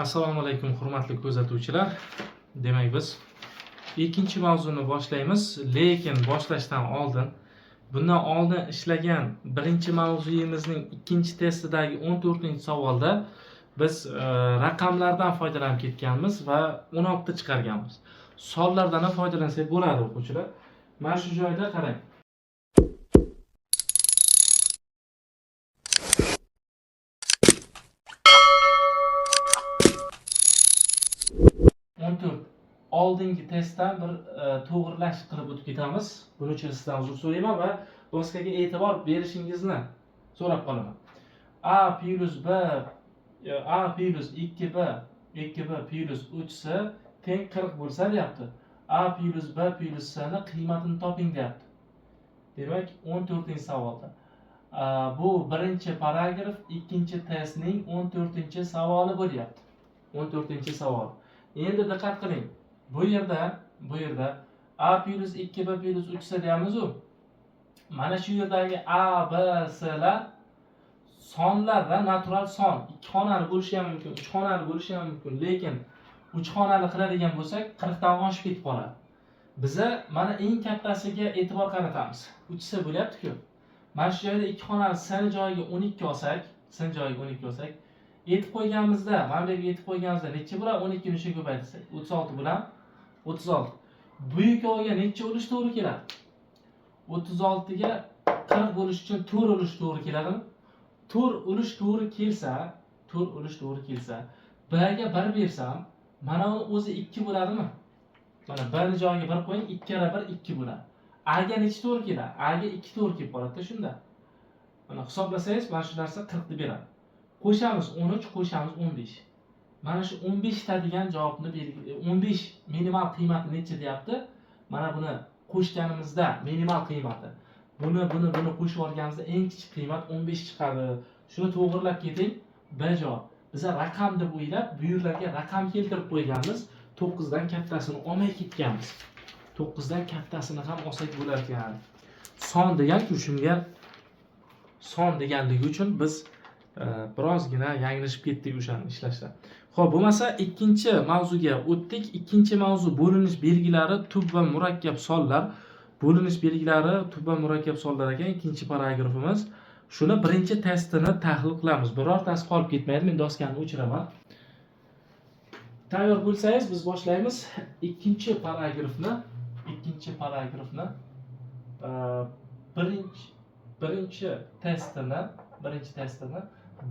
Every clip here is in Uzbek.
Assalomu alaykum, hurmatli kuzatuvchilar. Demak, biz ikkinchi mavzuni boshlaymiz, lekin boshlashdan oldin bundan oldin ishlagan birinchi mavzuyimizning ikkinchi testidagi 14-savolda biz raqamlardan foydalanib ketganmiz va 16 ta chiqarganmiz. Sonlardan ham foydalansak bo'ladi, o'quvchilar. Mana shu joyda qarang. Oldingi testdan bir to'g'rilash qilib o'tib ketamiz. Buning uchun sizdan uzr so'rayman va doskaga e'tibor berishingizni so'rab qolaman. A plus B, A plus 2B, 2B plus 3C teng 40 bo'lsa deyapti. A plus B plus C ni qiymatini toping deyapti. Demak, 14-savolda. Bu birinchi paragraf, ikkinchi testning 14-savoli bo'lyapti. 14-savol. Endi diqqat qiling. Bu yerda A plus 2B plus 3C deyamiz-u. Mana shu yerdagi A, B, C lar sonlarda natural son. 2 xonali bo'lishi ham mumkin, 3 xonali bo'lishi ham mumkin, lekin 3 xonali qiladigan bo'lsak 40 dan oshib ketib qoladi. Biza mana eng kattasiga e'tibor qaratamiz. 3C bo'lyapti-ku. Mana shu joyda 2 xonali C ni joyiga 12 olsak, C ni joyiga 12 olsak, yetib qo'yganimizda, mana bu yerga yetib qo'yganimizda necha bo'ladi? 12 ni 3 ga ko'paytirsak, 36 bo'ladi. 36. Bu ikkoviga necha ulush to'g'ri keladi? 36 ga 40 bo'lish uchun 4 ulush to'g'ri keladimi? 4 ulush to'g'ri kelsa, 4 ulush to'g'ri kelsa, B ga 1 bersam, mana uni o'zi 2 bo'ladimi? Mana B ni joyiga 1 qo'ying, 2 karra 1 2 bo'ladi. A ga necha to'g'ri keladi? A ga 2 to'g'ri kelib qoladi-da shunda. Mana hisoblasangiz, mana shu narsa 40 ni beradi. Qo'shamiz 13, qo'shamiz 15. Mana shu 15 ta degan javobni 15 minimal qiymati necha deyapti? Mana buni qo'shganimizda minimal qiymati. Buni, buni, buni qo'shib olganimizda eng kichik qiymat 15 chiqadi. Shuni to'g'rilab keting. B javob. Biz raqam deb o'ylab, bu yerlarga raqam keltirib qo'yganmiz. 9 dan kattasini olmay ketganmiz. 9 dan kattasini ham olsak bo'lar ekan. Son degan-ku, shunga son deganligi uchun biz birozgina yanglishib ketdik o'shani ishlashda. Xo'p, bo'lmasa ikkinchi mavzuga o'tdik. Ikkinchi mavzu bo'linish belgilari, tub va murakkab sonlar. Bo'linish belgilari, tub va murakkab sonlar ekan ikkinchi paragrafimiz. Shuni birinchi testini tahlil qilamiz. Birortasi qolib ketmaydi. Men doskani o'chiraman. Tayyor bo'lsangiz biz boshlaymiz. Ikkinchi paragrafni, birinchi testini, birinchi testini,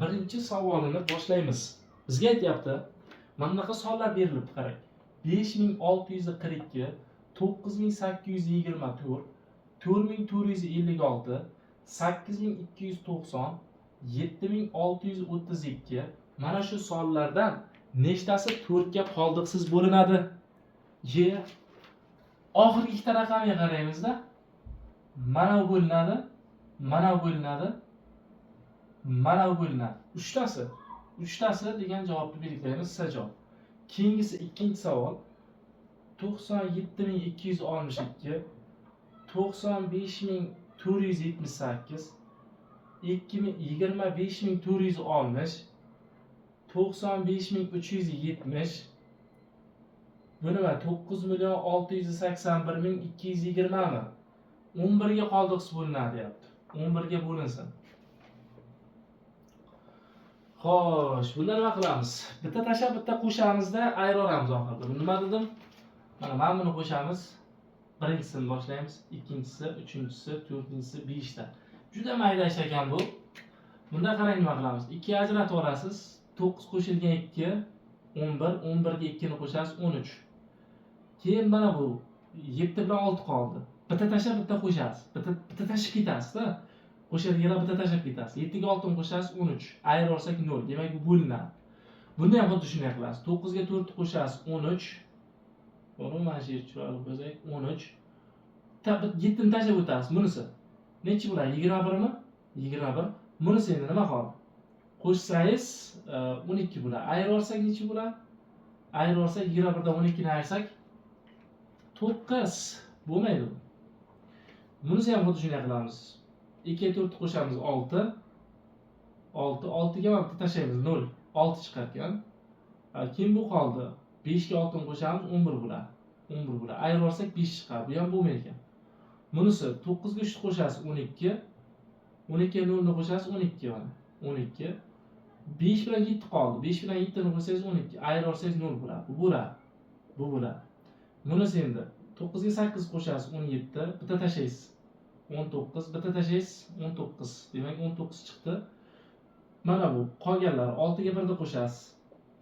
birinchi savolini boshlaymiz. Bizga aytyapti, mana bunaqa sonlar berilibdi, qarang. 5642, 9824, 4456, 8290, 7632. Mana shu sonlardan nechtasi 4 ga qoldiqsiz bo'linadi? Ye. Oxirgi ikkita raqamga qaraymizda. Mana bu bo'linadi, mana bu bo'linadi, mana bu bo'linadi. Uchtasi. Uchtasi degan javobni belgilaymiz, S javob. Keyingisi ikkinchi savol. 97262, 95478, 2025460, 95370. Bu nima? To'qqiz million olti yuz sakson bir ming ikki yuz yigirmami? 11 ga qoldiqsiz bo'linadi deyapti. 11 ga bo'linsin. Xo'sh, bunda nima qilamiz? Bitta tashlab, bitta qo'shamizda ayiramiz oxirida. Bu nima dedim? Mana mana buni qo'shamiz. Birinchisini boshlaymiz, ikkinchisi, uchinchisi, to'rtinchisi, 5ta. Juda mayda ish ekan bu. Bunda qarang nima qilamiz? 2 ga ajratib olasiz. 9 qo'shilgan 2, 11, 11 ga 2 ni qo'shasiz, 13. Keyin mana bu 7 bilan 6 qoldi. Bitta tashlab, bitta qo'shasiz. Bitta tashlab ketasiz-da. Qo'shadiganlar bitta tashlab ketasiz. 7 ga 6 ni qo'shasiz, 13. Ayirib olsak 0. Demak, bu bo'linadi. Bunda ham xuddi shunday qilasiz. 9 ga 4 qo'shasiz, 13. To'g'rimi? Mana shu yerga chiroyli qo'ysak, 13. 7 ni tashlab o'tasiz. Bunisi necha bo'ladi? 21mi? 21. Bunisi endi nima qoldi? Qo'shsangiz, 12 bo'ladi. Ayirib olsak necha bo'ladi? Ayirib olsak 21 dan 12 ni ayirsak 9 bo'lmaydi. Bunisi ham xuddi shunday qilamiz. 2 ga 4 qo'shamiz, 6. 6, 6 ga bitta tashlaymiz, 0. 6 chiqar ekan. Keyin bu qoldi. 5 ga 6 ni qo'shamiz, 11 bo'ladi. 11 bo'ladi. Ayirib olsak 5 chiqadi. Bu ham bo'lmaydi ekan. Bunisi 9 ga 3 ni qo'shasiz, 12. 12 ga 0 ni qo'shasiz, 12 mana. 12. 5 bilan 7 qoldi. 5 bilan 7 ni qo'shsangiz 12. Ayirib olsangiz 0 bo'ladi. Bu bo'ladi. Bu bo'ladi. Bunisi endi 9 ga 8 qo'shasiz, 17. Bitta tashlaysiz. 19, bitta tashlaysiz, 19. Demak, 19 chiqdi. Mana bu qolganlar 6 ga 1 ni qo'shasiz.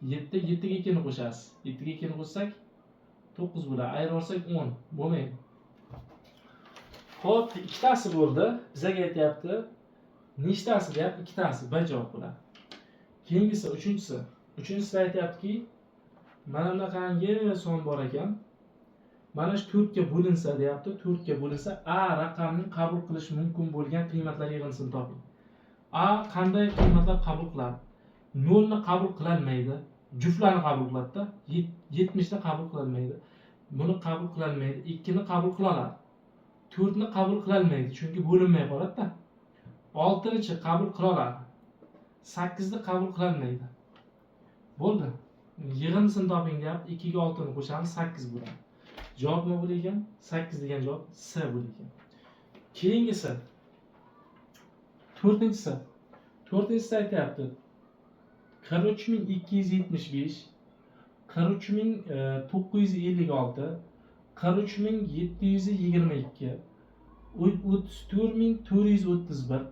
7, 7 ga 2 ni qo'shasiz. 7 ga 2 ni qo'shsak 9 bo'ladi. Ayirib olsak 10. Bo'lmaydi. Xo'p, ikkitasi bo'ldi. Bizaga aytyapti. Nechtasi deyapti? Ikkitasi. B javob bo'ladi. Keyingisi uchinchisi. Uchinchisida aytyaptiki, mana bunaqangi son bor ekan. Mana shu 4 ga bo'linsa deyapti. 4 ga bo'linsa A raqamning qabul qilish mumkin bo'lgan qiymatlar yig'indisini toping. A qanday qiymatlar qabul qiladi? 0 ni qabul qilolmaydi. Juftlarni qabul qiladida. 70 ni qabul qilolmaydi. Buni qabul qilolmaydi. 2 ni qabul qila oladi. 4 ni qabul qilolmaydi, chunki bo'linmay qoladi-da. 6-nichi qabul qila oladi. 8 ni qabul qilolmaydi. Bo'ldi. Yig'indisini toping deyapti. 2 ga 6 ni qo'shamiz, 8 bo'ladi. Javob nima bo'lar ekan? 8 degan javob S bo'lar ekan. Keyingisi to'rtinchisi. To'rtinchisi aytyapti. 43275, 43956, 43722, 34431,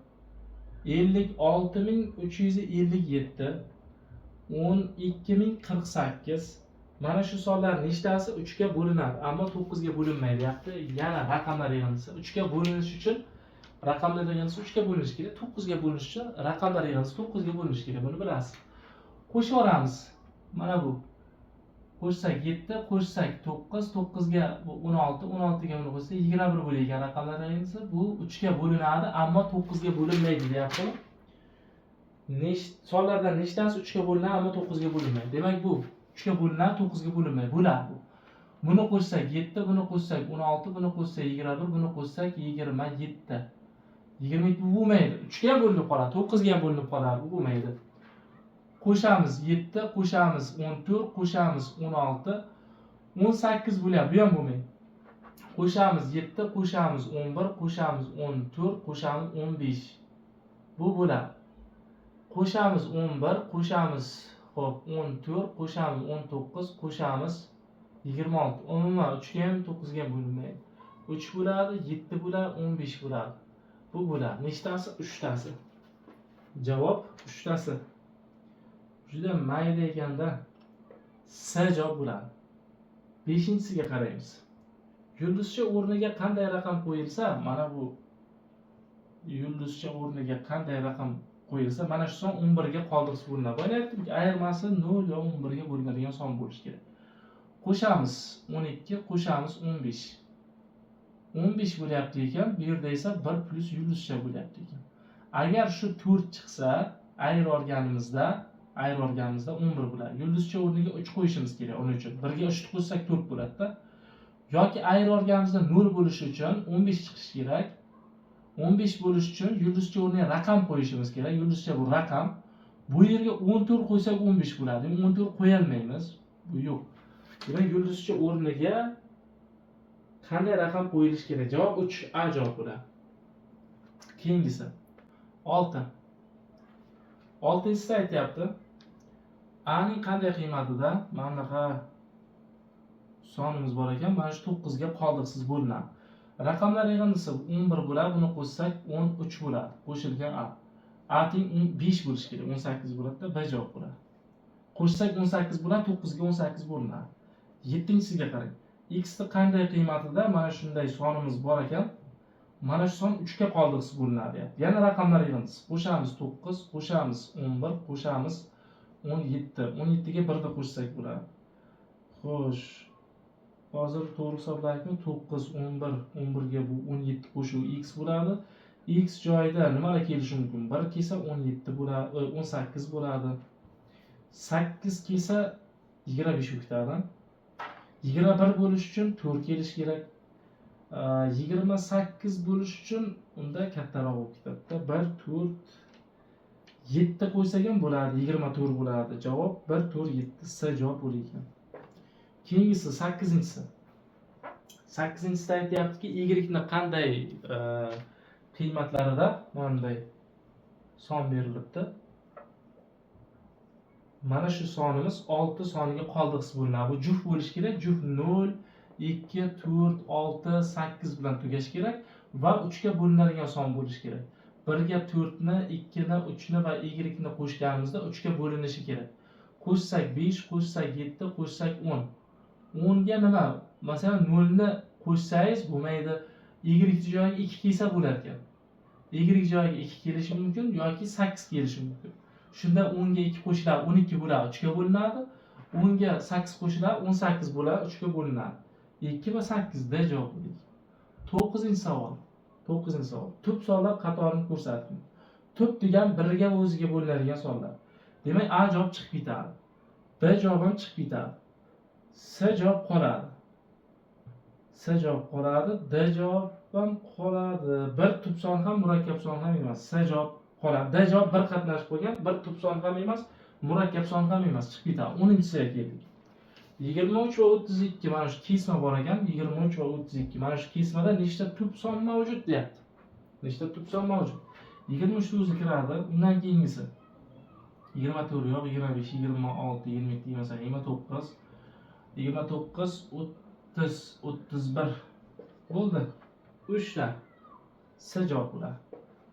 56357, 12048. Mana shu sonlar nechtasi 3 ga bo'linadi, ammo 9 ga bo'linmaydi deyapti. Yana raqamlar yig'indisi. 3 ga bo'linishi uchun raqamlar yig'indisi 3 ga bo'linishi kerak. 9 ga bo'linishi uchun raqamlar yig'indisi 9 ga bo'linishi kerak. Buni bilasiz. Qo'shib yuboramiz. Mana bu. Qo'shsak 7, qo'shsak 9, 9 ga bu 16, 16 ga buni qo'shsak 21 bo'lar ekan raqamlar yig'indisi. Bu 3 ga bo'linadi, ammo 9 ga bo'linmaydi deyapti. Sonlardan nechtasi 3 ga bo'linadi, ammo 9 ga bo'linmaydi. Demak, bu 3 ga bo'linadi, 9 ga bo'linmaydi. Bo'ladi bu. Buni qo'shsak 7, buni qo'shsak 16, buni qo'shsak 21, buni qo'shsak 27. 27 bu bo'lmaydi. 3 ga ham bo'linib qoladi, 9 ga ham bo'linib qoladi, bu bo'lmaydi. Qo'shamiz 7, qo'shamiz 14, qo'shamiz 16, 18 bo'lyapti, bu ham bo'lmaydi. Qo'shamiz 7, qo'shamiz 11, qo'shamiz 14, qo'shamiz 15. Bu bo'ladi. Qo'shamiz 11, qo'shamiz, xo'p, 14, qo'shamiz 19, qo'shamiz 26. Umuman 3 ga ham 9 ga ham bo'linmaydi. 3 bo'ladi, 7 bo'ladi, 15 bo'ladi. Bu bo'ladi. Nechtasi? 3 tasi. Javob 3 tasi. Juda mayda ekanda S javob bo'ladi. Beshinchisiga qaraymiz. Yulduzcha o'rniga qanday raqam qo'yilsa, mana bu yulduzcha o'rniga qanday raqam qo'yilsa, mana shu son 11 ga qoldiqsiz bo'linadi. Boya aytdimki, ayirmasi 0 yo 11 ga bo'linadigan son bo'lishi kerak. Qo'shamiz 12, qo'shamiz 15. 15 bo'lyapti ekan, bu yerda esa 1 plyus yulduzcha bo'lyapti ekan. Agar shu 4 chiqsa, ayirib olganimizda 11 bo'ladi. Yulduzcha o'rniga 3 qo'yishimiz kerak uning uchun. 1 ga 3 qo'shsak 4 bo'ladi-da. Yoki ayirib olganimizda 0 bo'lishi uchun 15 chiqishi kerak. 15 bo'lishi uchun yulduzcha o'rniga raqam qo'yishimiz kerak. Yulduzcha bu raqam. Bu yerga 14 qo'ysak 15 bo'ladi. 14 qo'ya olmaymiz. Bu yo'q. Demak, yulduzcha o'rniga qanday raqam qo'yilishi kerak? Javob 3, A javob bo'ladi. Keyingisi 6. Oltinchisida aytyapti. A ning qanday qiymatida mana bunaqa sonimiz bor ekan, mana shu 9 ga qoldiqsiz bo'linadi. Raqamlar yig'indisi 11 bo'ladi, buni qo'shsak 13 bo'ladi. Qo'shilgan A. A teng 5 bo'lishi kerak, 18 bo'ladi-da, B javob bo'ladi. Qo'shsak 18 bo'ladi, 9 ga 18 bo'linadi. Yettinchisiga qarang. X ni qanday qiymatida mana shunday sonimiz bor ekan, mana shu son 3 ga qoldiqsiz bo'linadi deyapti. Yana raqamlar yig'indisi. Qo'shamiz 9, qo'shamiz 11, qo'shamiz 17. 17 ga 1 ni qo'shsak bo'ladi. Xo'sh, hozir to'g'ri hisoblaylikmi? 9, 11, 11 ga bu 17 qo'shuv x bo'ladi. X joyida nimalar kelishi mumkin? 1 kelsa 17 bo'ladi, 18 bo'ladi. 8 kelsa 25 bo'lib ketadi. 21 bo'lishi uchun 4 kelishi kerak. 28 bo'lishi uchun unda kattaroq bo'lib ketadi. 1, 4, 7 qo'ysak ham bo'ladi, 24 bo'ladi. Javob 1 4 7, S javob bo'lar ekan. Keyingisi 8-inchisi. 8-inchisida aytyaptiki, y ni qanday qiymatlarida mana bunday son berilibdi. Mana shu sonimiz 6 soniga qoldiqsiz bo'linadi. Bu juft bo'lishi kerak. Juft 0, 2, 4, 6, 8 bilan tugashi kerak va 3 ga bo'linadigan son bo'lishi kerak. 1 ga 4 ni, 2 ni, 3 ni va y ni qo'shganimizda 3 ga bo'linishi kerak. Qo'shsak 5, qo'shsak 7, qo'shsak 10. 10 ga nima? Masalan, 0 ni qo'shsangiz bo'lmaydi. Y joyiga 2 kelsa bo'lar ekan. Y joyiga 2 kelishi mumkin yoki 8 kelishi mumkin. Shunda 10 ga 2 qo'shiladi, 12 bo'ladi, 3 ga bo'linadi. 10 ga 8 qo'shiladi, 18 bo'ladi, 3 ga bo'linadi. 2 va 8 D javob bo'ladi. 9-savol. 9-savol. Tub sonlar qatorini ko'rsating. Tub degan birga o'ziga bo'linadigan sonlar. Demak, A javob chiqib ketadi. B javob ham chiqib ketadi. S javob qoladi. S javob qoladi, D javob ham qoladi. Bir tub son ham, murakkab son ham emas. S javob qoladi. D javob bir qatnashib qo'ygan, bir tub son ham emas, murakkab son ham emas, chiqib ketadi. 10-siga keldik. 23 va 32, mana shu kesma bor ekan, 23 va 32. Mana shu kesmada nechta tub son mavjud deyapti. Nechta tub son mavjud? 23 ni o'zi kiradi, undan keyingisi 24 yo'q, 25, 26, 27, masalan, 29, 29, 30, 31 bo'ldi. 3 ta S javob bo'ladi.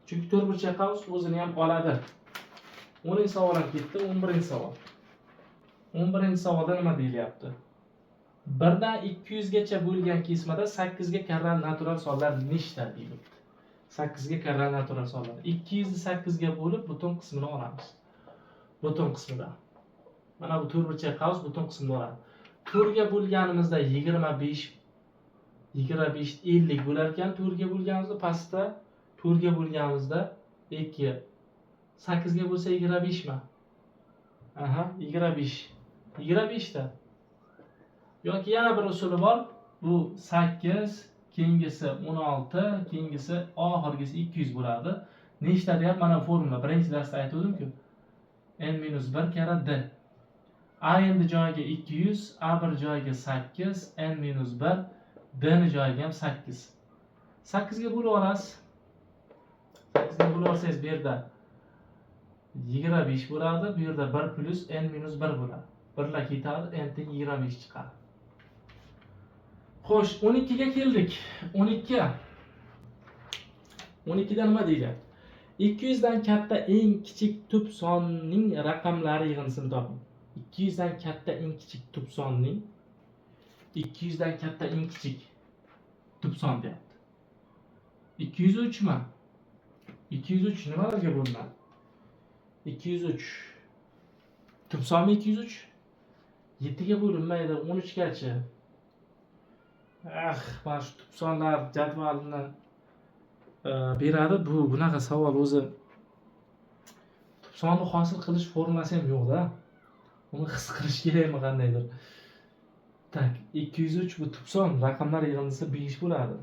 Chunki to'rtburchak qavs o'zini ham oladi. 10-savol ham ketdi, 11-savol. 11-savolda nima deyilyapti? 1 dan 200 gacha bo'lgan kesmada 8 ga karra natural sonlar nechta deyilibdi. 8 ga karra natural sonlar. 200 ni 8 ga bo'lib, butun qismini olamiz. Butun qismida. Mana bu to'rtburchak qavs butun qismini oladi. 4 ga bo'lganimizda 25, 25 50 bo'lar ekan. 4 ga bo'lganimizda pastda 4 ga bo'lganimizda 2, 8 ga bo'lsa 25 mi? Aha, 25. 25 ta. Yoki yana bir usuli bor. Bu 8, keyingisi 16, keyingisi oxirgisi 200 bo'ladi. Nechta deyapti? Mana formula. Birinchi darsda aytgandim-ku. N minus 1 karra d. A endi joyiga 200, A1 joyiga 8, n minus 1, d ni joyiga ham 8. 8 ga bo'lib olasiz. 8 ga bo'lib olsangiz, bu yerda 25 bo'ladi, bu yerda 1 plus n minus 1 bo'ladi. Birlar ketadi, n teng 25 chiqadi. Xo'sh, 12 ga keldik. 12. 12 da nima deyilyapti? 200 dan katta eng kichik tub sonning raqamlari yig'indisini toping. 200 dan katta eng kichik tub sonning, 200 dan katta eng kichik tub son deyapti. 203 mi? 203 nimalarga bo'linadi? 203 tub sonmi 203? 7 ga bo'linmaydi, 13 gacha. Ah, mana shu tub sonlar jadvalini beradi. Bu bunaqa savol o'zi, tub sonni hosil qilish formulasi ham yo'q-da. Uni his qilish kerakmi qandaydir? Так, 203 bu tub son, raqamlar yig'indisi 5 bo'ladi.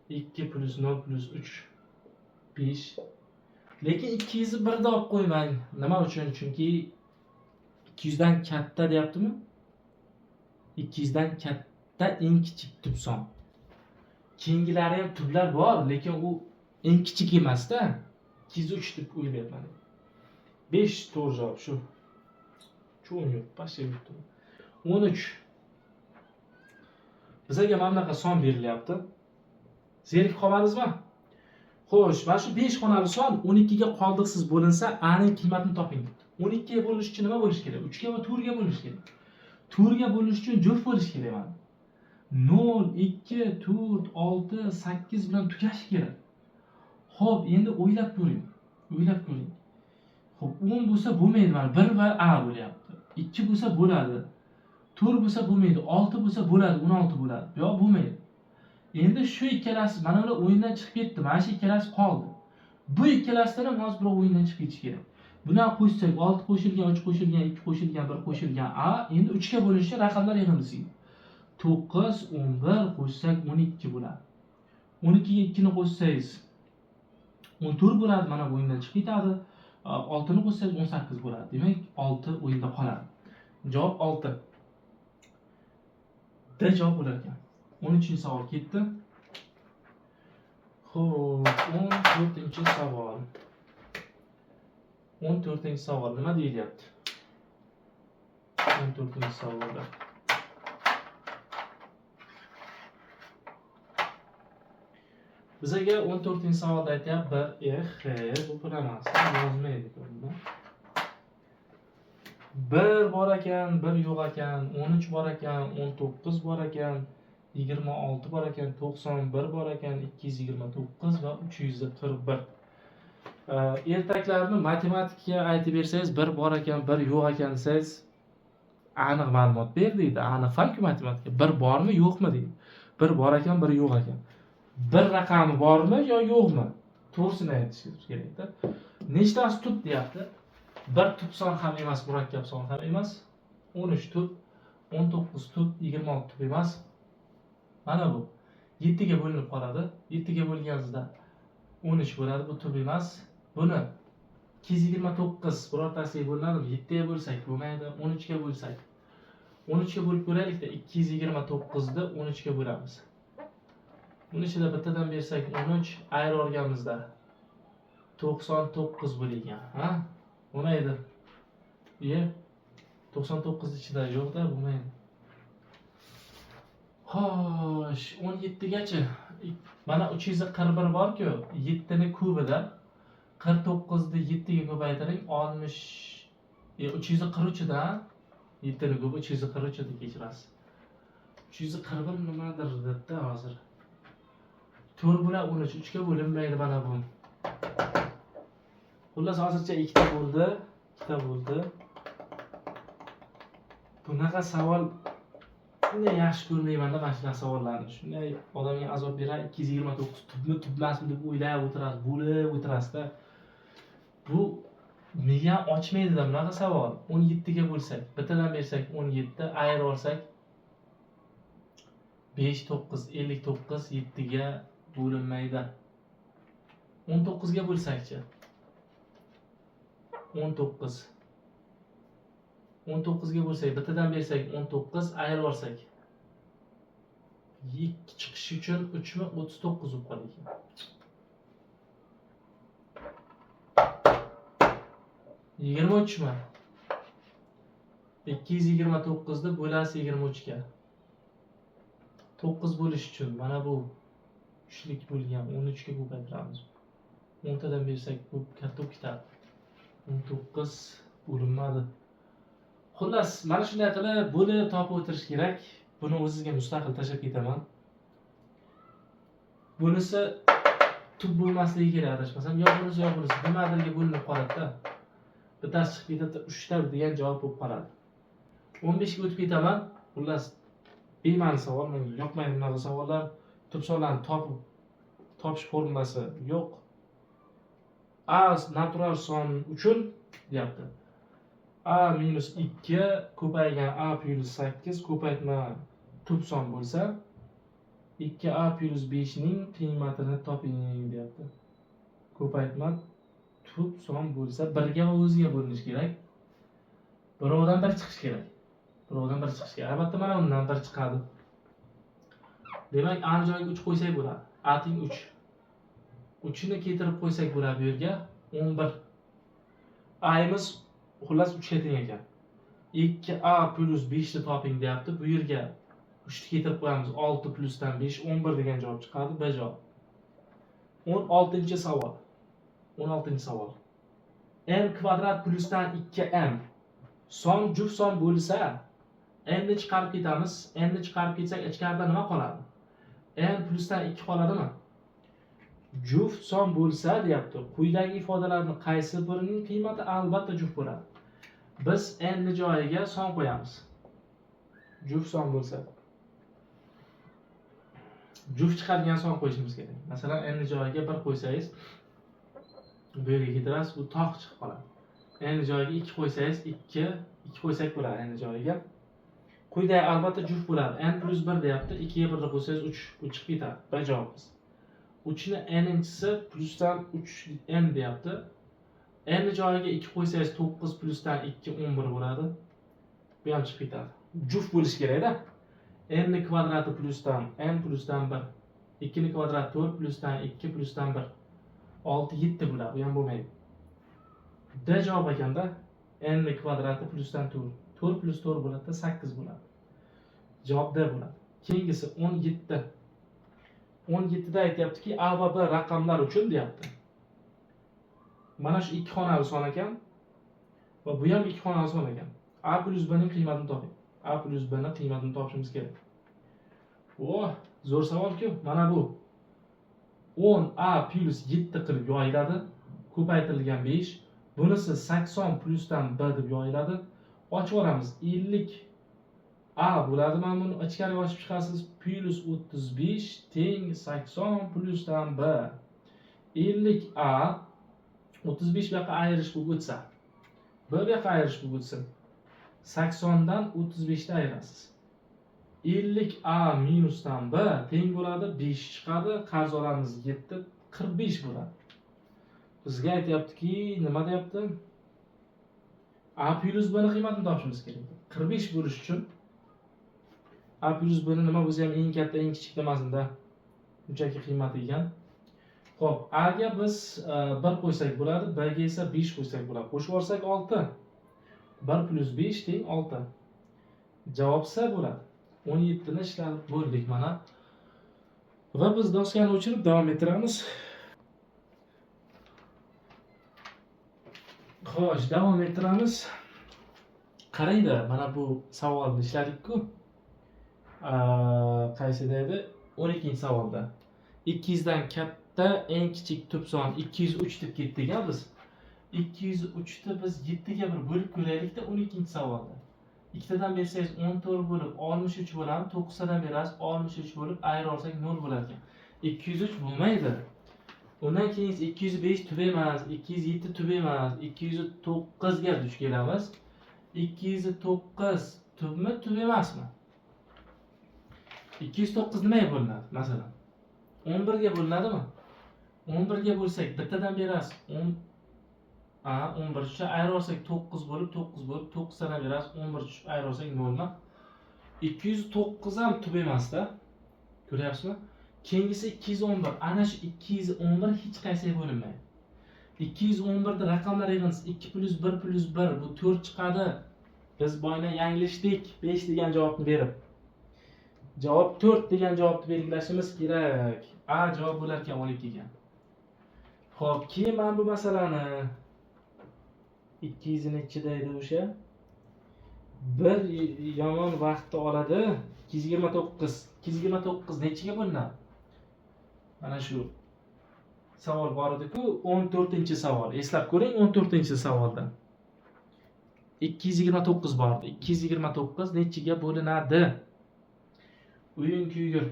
2 plus 0 plus 3 5. Lekin 201 da olib qo'ymang. Nima uchun? Chunki 200 dan katta deyaptimi? 200 dan katta eng kichik tub son. Keyingilari ham tublar bor, lekin u eng kichik emas-da. 203 deb o'ylayapman. 5 to'g'ri javob shu. Cho'ng yo'q, pastga yuribdi. 13. Bizga mana bunaqa son berilyapti. Zerikib qolmadingizmi? Xo'sh, mana shu 5 xonali son 12 ga qoldiqsiz bo'linsa, a ning qiymatini toping debdi. 12 ga bo'linishi uchun nima bo'lishi kerak? 3 ga va 4 ga bo'linishi kerak. 4 ga bo'linishi uchun juft bo'lishi kerak mana. 0, 2, 4, 6, 8 bilan tugashi kerak. Xo'p, endi o'ylab ko'ring. O'ylab ko'ring. Xo'p, 10 bo'lsa bo'lmaydi mana 1 va a bo'lyapti. 2 bo'lsa bo'ladi. 4 bo'lsa bo'lmaydi, 6 bo'lsa bo'ladi, 16 bo'ladi. Bu yoq bo'lmaydi. Endi shu ikkalasi, mana ular o'yindan chiqib ketdi. Mana shu ikkalasi qoldi. Bu ikkalasidan ham hozir birov o'yindan chiqib ketishi kerak. Bundan qo'shsak 6 qo'shilgan, 3 qo'shilgan, 2 qo'shilgan, 1 qo'shilgan a, endi 3 ga bo'linishi raqamlar yig'indisi. 9, 11 qo'shsak 12 bo'ladi. 12 ga 2 ni qo'shsangiz 14 bo'ladi, mana bu o'yindan chiqib ketadi. 6ni qo'shsangiz 18 bo'ladi. Demak, 6 o'yinda qoladi. Javob 6. D javob bo'lar ekan. 13-savol ketdi. Xo'p, 14-savol. 14-savol nima deyilyapti? 14-savolda. Bizaga 14-savolda aytyapti 1 bu pul emas, yozmaydi bunda. 1 bor ekan, 1 yo'q ekan, 13 bor ekan, 19 bor ekan, 26 bor ekan, 91 bor ekan, 229 va 341. Ertaklarni matematikaga aytib bersangiz, 1 bor ekan, 1 yo'q ekan desangiz, aniq ma'lumot ber deydi. Aniq fan-ku matematika. 1 bormi, yo'qmi deydi. 1 bor ekan, 1 yo'q ekan. Bir raqami bormi yo yo'qmi? To'g'risini aytishingiz kerakda. Nechtasi tub deyapti? Bir tub son ham emas, murakkab son ham emas. 13 tub, 19 tub, 26 tub emas. Mana bu 7 ga bo'linib qoladi. 7 ga bo'lganingizda 13 bo'ladi, bu tub emas. Buni 229 birortasiga bo'linadimi? 7 ga bo'lsak bo'lmaydi, 13 ga bo'lsak. 13 ga bo'lib ko'raylikda, 229 ni 13 ga bo'lamiz. Buni ichida bittadan bersak 13, ayirib olganimizda 99 bo'lgan, ha? Bo'lmaydi. Iye, 99 ichida yo'q-da, bo'lmaydi. Xo'sh, 17 gacha. Mana 341 bor-ku, 7 ni kubida 49 ni 7 ga ko'paytiring, 60, 343 da 7 ni kubi 343 deb kechirasiz. 341 nimadir debdi hozir. 4 bo'la 13, 3 ga bo'linmaydi mana bu. Xullas hozircha ikkita bo'ldi, ikkita bo'ldi. Bunaqa savol shunday yaxshi ko'rmayman-da mana shunaqa savollarni. Shunday odamga azob beradi, 229 tubmi, tubmasmi deb o'ylab o'tirasiz, bo'lib o'tirasiz-da. Bu miya ochmaydi-da bunaqa savol. 17 ga bo'lsak, bittadan bersak 17, ayirib olsak 5 9 59 7 ga bo'linmaydi. 19 ga bo'lsakchi? 19. 19 ga bo'lsak, bittadan bersak 19, ayirib olsak 2 chiqishi uchun 3 mi 39 bo'lib qoladi ekan. 23 mi? 229 ni bo'lasiz 23 ga. 9 bo'lish uchun mana bu 3lik bo'lgan 13 ga ko'paytiramiz. 10 tadan bersak bu katta bo'lib ketadi. 19 bo'linmadi. Xullas, mana shunday qilib bo'lib topib o'tirish kerak. Buni o'zizga mustaqil tashlab ketaman. Bunisi tub bo'lmasligi kerak adashmasam. Yo bunisi, yo bunisi nimadirga bo'linib qoladi-da. Bittasi chiqib ketadi, 3 ta degan javob bo'lib qoladi. 15 ga o'tib ketaman. Xullas, bema'ni savol, menga yoqmaydi bunaqa savollar. Tub sonlarni topish formulasi yo'q. A natural son uchun deyapti. A minus 2 ko'paygan A plus 8 ko'paytma tub son bo'lsa, 2A plus 5 ning qiymatini toping deyapti. Ko'paytma tub son bo'lsa, birga va o'ziga bo'linishi kerak. Birovdan bir chiqish kerak. Birovdan bir chiqish kerak. Albatta mana undan bir chiqadi. Demak, A joyiga 3 qo'ysak bo'ladi. A teng 3. 3 ni keltirib qo'ysak bo'ladi bu yerga 11. A'miz xullas 3 ga teng ekan. 2A plus 5 ni toping deyapti. Bu yerga 3 ni keltirib qo'yamiz. 6 plusdan 5 11 degan javob chiqadi. B javob. 16-savol. 16-savol. M kvadrat plusdan 2m son juft son bo'lsa, m ni chiqarib ketamiz. M ni chiqarib ketsak, ichkarida nima qoladi? M plusdan 2 qoladimi? Juft son bo'lsa deyapti. Quyidagi ifodalarning qaysi birining qiymati albatta juft bo'ladi? Biz n ni joyiga son qo'yamiz. Juft son bo'lsa, juft chiqadigan son qo'yishimiz kerak. Masalan, n ni joyiga 1 qo'ysangiz, bu yerga keltirasiz, bu toq chiqib qoladi. N ni joyiga 2 qo'ysangiz, 2, 2 qo'ysak bo'ladi n ni joyiga. Quyida albatta juft bo'ladi. N plus 1 deyapti. 2 ga 1 qo'ysangiz 3, bu chiqib ketadi. B javobimiz. 3 ni n-inchisi plusdan 3 n deyapti. N joyiga 2 qo'ysangiz 9 plyusdan 2 11 bo'ladi. Bu ham chiqib ketadi. Juft bo'lishi kerak-da. N kvadrati plyusdan n plyusdan 1. 2 ni kvadrati 4 plyusdan 2 plyusdan 1. 6 7 bo'ladi. Bu ham bo'lmaydi. D javob ekanda n kvadrati plyusdan 4. 4 plyus 4 bo'ladi, 8 bo'ladi. Javob D bo'ladi. Keyingisi 17. 17 da aytyaptiki, A va B raqamlar uchun deyapti. Mana shu 2 xonali son ekan va bu ham 2 xonali son ekan. A plyus B ning qiymatini toping. A plyus B ning qiymatini topishimiz kerak. Oh, zo'r savol-ku. Mana bu 10 A plyus 7 qilib yoyiladi, ko'paytirilgan 5. Bunisi 80 plyusdan B deb yoyiladi. Ochib olamiz. 50 A bo'ladi. Mana buni ichkariga ochib chiqasiz. Plyus 35 teng 80 plyusdan B. 50 A 35 bu yoqqa ayirish bo'lib o'tsa, B bu yoqqa ayirish bo'lib o'tsin. 80 dan 35 ni ayirasiz. 50 A minusdan B teng bo'ladi, 5 chiqadi, qarz olamiz 7, 45 bo'ladi. Bizga aytyaptiki, nima deyapti? A plyus B ni qiymatini topishimiz kerak. 45 bo'lish uchun A plyus B ni nima bo'lsa ham eng katta, eng kichik demasin-da. Shunchaki qiymati ekan. Xo'p, A ga biz 1 qo'ysak bo'ladi, B ga esa 5 qo'ysak bo'ladi. Qo'shib olsak 6. 1 plyus 5 teng 6. Javob S bo'ladi. 17 ni ishlab bo'ldik mana. Va biz doskani o'chirib davom ettiramiz. Xo'sh, davom ettiramiz. Qarangda, mana bu savolni ishladik-ku. Qaysida edi? 12-savolda. 200 dan katta eng kichik tub son 203 deb ketdik a biz. 203 ni biz 7 ga bir bo'lib ko'raylik-da 12-savolda. 2tadan bersangiz 14 bo'lib 63 bo'ladi, 9tadan berasiz 63 bo'lib ayira olsak 0 bo'lar ekan. 203 bo'lmaydi. Undan keyin 205 tub emas, 207 tub emas, 209 ga duch kelamiz. 209 tubmi, tub emasmi? 209 nimaga bo'linadi masalan? 11 ga bo'linadimi? 11 ga bo'lsak bittadan berasiz 10 a 11 tushsa ayira olsak 9 bo'lib 9 bo'lib 9 tadan berasiz 11 tushib ayira olsak 0 mi? 209 ham tub emas-da. Ko'ryapsizmi? Keyingisi 211. Ana shu 211 hech qaysiga bo'linmaydi. 211 da raqamlar yig'indisi 2 plyus 1 plyus 1 bu 4 chiqadi. Biz boyna yanglishdik 5 degan javobni berib. Javob 4 degan javobni belgilashimiz kerak. A javob bo'lar ekan 12 ga. Xo'p, keyin mana bu masalani 200 nechida edi o'sha? Bir yomon vaqtni oladi. 229. 229 nechiga bo'linadi? Mana shu savol bor edi-ku, 14-savol. Eslab ko'ring, 14-savolda. 229 bor edi. 229 nechiga bo'linadi? O'yin kuygur.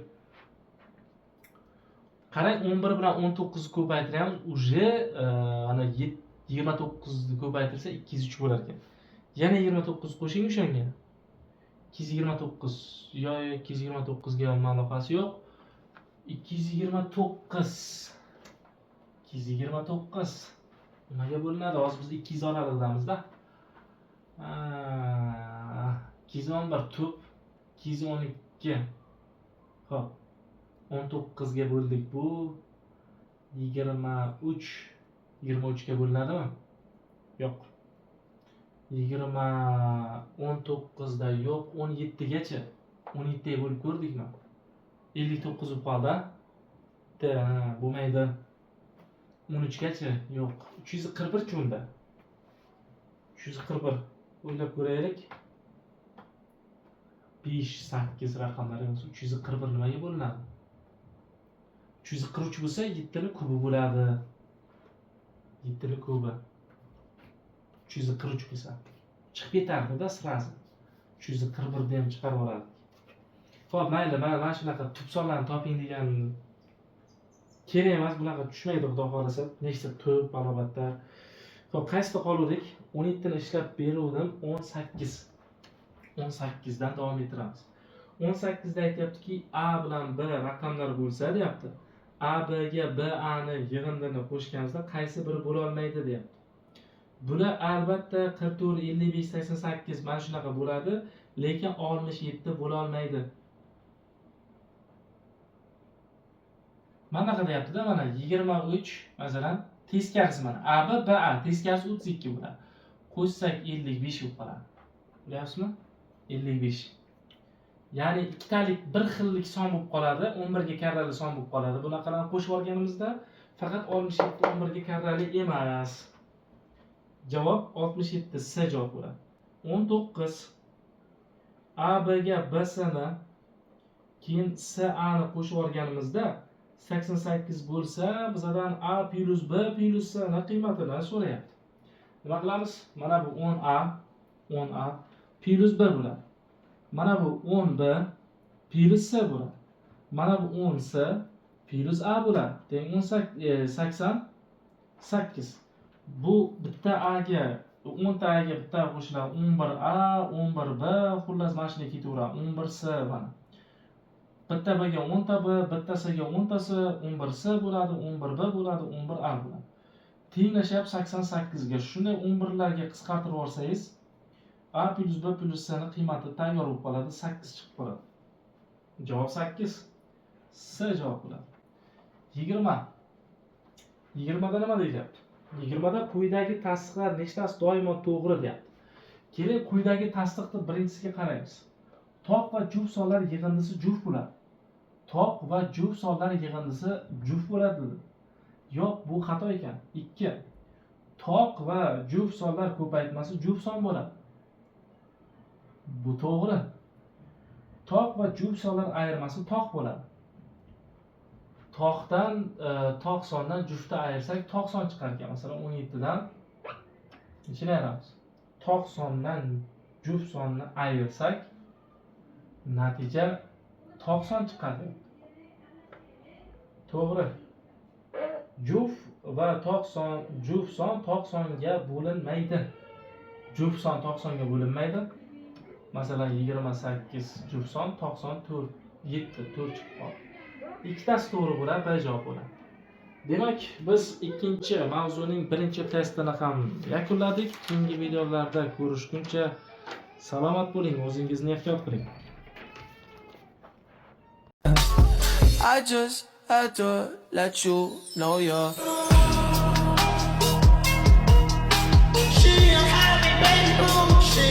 Qarang, 11 bilan 19 ni ko'paytiramiz, уже ana 29 ni ko'paytirsa 203 bo'lar ekan. Yana 29 qo'shing o'shanga. 229 yo 229 ga ham aloqasi yo'q. 229. 229 nimaga bo'linadi? Hozir biz 200 oralig'idamiz-da. 211 tub, 212. Xo'p. 19 ga bo'ldik bu 23, 23 ga bo'linadimi? Yo'q. 20 19 da yo'q, 17 gacha. 17 ga bo'lib ko'rdikmi? 59 bo'lib qoldi. T, ha, bo'lmaydi. 13 gacha yo'q. 341 chi unda? 341 o'ylab ko'raylik. 5 8 raqamlari bo'lsa 341 nimaga bo'linadi? 343 bo'lsa 7 ni kubi bo'ladi. 7 ni kubi. 343 bo'lsa chiqib ketardida sразу. 341 ni ham chiqarib yuborardik. Xo'p, mayli, mana shunaqa tub sonlarni toping degan kerak emas, bunaqa tushmaydi xudo xolasa. Nechta tub barobarda. Xo'p, qaysida qoluvdik? 17 ni ishlab beruvdim, 18. 18 dan davom ettiramiz. 18 da aytyaptiki, A bilan B raqamlar bo'lsa deyapti. A B ga B A ni yig'indini qo'shganimizda qaysi biri bo'la olmaydi deyapti. Bular albatta 44, 55, 88 mana shunaqa bo'ladi, lekin 67 bo'la olmaydi. Mana bunaqa deyapti-da, mana 23 masalan teskarisi mana AB BA teskarisi 32 bo'ladi. Qo'shsak 55 bo'lib qoladi. Ko'ryapsizmi? 55. Ya'ni ikkitalik bir xillik son bo'lib qoladi, 11 ga karrali son bo'lib qoladi. Bunaqalarni qo'shib olganimizda faqat 67 11 ga karrali emas. Javob 67 S javob bo'ladi. 19 AB ga BC ni keyin SA ni qo'shib olganimizda 88 bo'lsa, bizadan A plus B plus C ni qiymatini so'rayapti. Nima qilamiz? Mana bu 10A, 10A plus B bo'ladi. Mana bu 10B plus C bo'ladi. Mana bu 10C plus A bo'ladi. Teng 88. Bu bitta A ga 10 ta A ga bitta qo'shiladi. 11A, 11B, xullas mana shunday ketaveradi. 11C mana. Bitta B ga 10 ta B, bitta C ga 10 ta C, 11C bo'ladi, 11B bo'ladi, 11A bo'ladi. Tenglashyapti 88 ga. Shunday 11larga qisqartirib yuborsangiz, A plus B plus C ni qiymati tayyor bo'lib qoladi, 8 chiqib qoladi. Javob 8. S javob bo'ladi. 20. 20 da nima deyapti? 20 da quyidagi tasdiqlar nechtasi doimo to'g'ri deyapti. Keling, quyidagi tasdiqni birinchisiga qaraymiz. Toq va juft sonlar yig'indisi juft bo'ladi. Toq va juft sonlar yig'indisi juft bo'ladi dedi. Yo'q, bu xato ekan. 2. Toq va juft sonlar ko'paytmasi juft son bo'ladi. Bu to'g'ri. Toq va juft sonlar ayirmasi toq bo'ladi. Toqdan toq sondan juftni ayirsak toq son chiqar ekan. Masalan, 17 dan nechani ayiramiz? Toq sondan juft sonni ayirsak natija toq son chiqadi. To'g'ri. Juft va toq son, juft son toq songa bo'linmaydi. Juft son toq songa bo'linmaydi. Masalan, 28 juft son, toq son 4, 7, 4 chiqib qoldi. Ikkitasi to'g'ri bo'ladi, B javob bo'ladi. Demak, biz ikkinchi mavzuning birinchi testini ham yakunladik. Keyingi videolarda ko'rishguncha salomat bo'ling, o'zingizni ehtiyot qiling. I just had to let you know you're. She a happy baby, boom, she